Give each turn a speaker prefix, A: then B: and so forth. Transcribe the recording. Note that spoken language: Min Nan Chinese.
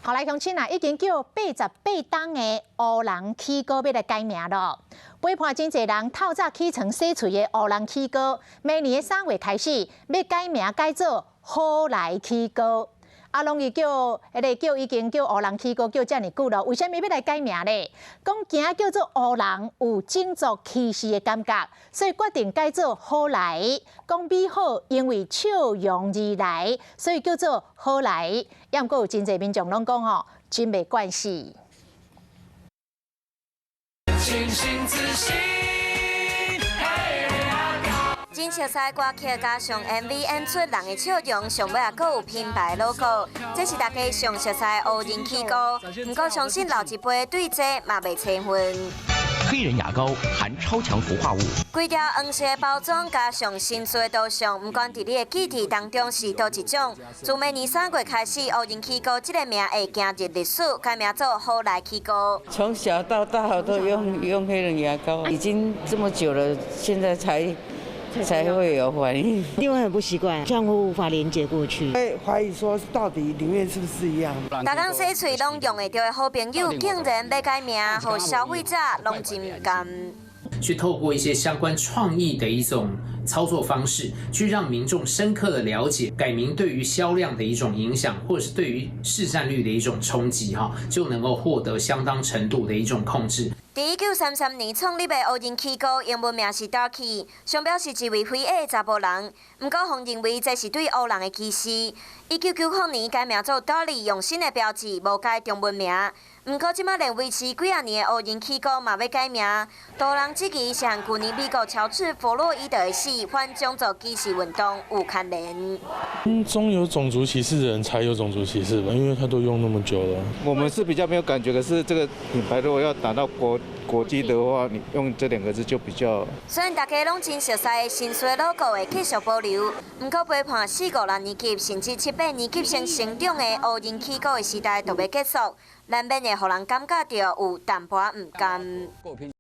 A: 好來，鄉親啊，已經叫88冬的烏龍起糕欲來改名囉。陪伴真濟人透早起床洗喙的烏龍起糕，明年的3月開始欲改名改做好來起糕。啊，攏伊叫彼个叫已經叫烏龍起糕叫遮爾久囉，為啥物欲來改名咧？講驚叫做烏龍有種族歧視的感覺，所以決定改做好來。講美好，因為笑容而來，所以叫做好來。猶毋過有真濟民眾攏講吼，真袂慣勢。
B: 信心自信。
C: 真熟悉歌曲加上 MV 演出人的笑容，上尾也閣有品牌 logo，這是大家上熟悉的烏人起糕。毋過相信老一輩對這嘛袂青分。
D: 黑人牙膏含超強氟化物。
C: 規條黃色的包裝加上新式的圖像，毋管佇你的記憶當中是佗一種。自明年3月開始，烏人起糕這个名會行入歷史，改名做好來起糕。
E: 從小到大都用黑人牙膏，已經這麼久了，現在才會有反應，
F: 另外很不習慣，帳戶無法連接過去，
G: 會懷疑說到底裡面是不是一樣。
C: 逐工洗喙攏用會著的好朋友，竟然欲改名，予消費者攏真毋甘。
H: 去透過一些相關創意的一種操作方式，去讓民眾深刻的了解改名對於銷量的一種影響，或者是對於市占率的一種衝擊，哈，就能夠獲得相當程度的一種控制。
C: 佇1933年創立的烏人起糕，英文名是 Darkie，商標是一位非裔的查埔人。毋過，予人認為這是對烏人的歧視。1990年改名做 Darlie，用新的標誌，無改中文名。毋過，這擺連維持幾仔年的烏人起糕嘛欲改名，多人質疑是和舊年美國喬治·弗洛伊德的死反種族歧視運動有牽連。
I: 終有種族歧視的人才有種族歧視吧，因為他都用那麼久了。
J: 我們是比較沒有感覺，可是這個品牌如果要打到國際的話，你用這兩個字就比較。
C: 雖然大家攏真熟悉的新式 logo 會繼續保留，毋過陪伴四五六年級甚至七八年級生成長的烏人起糕的時代就欲結束，難免會予人感覺著有淡薄仔毋甘。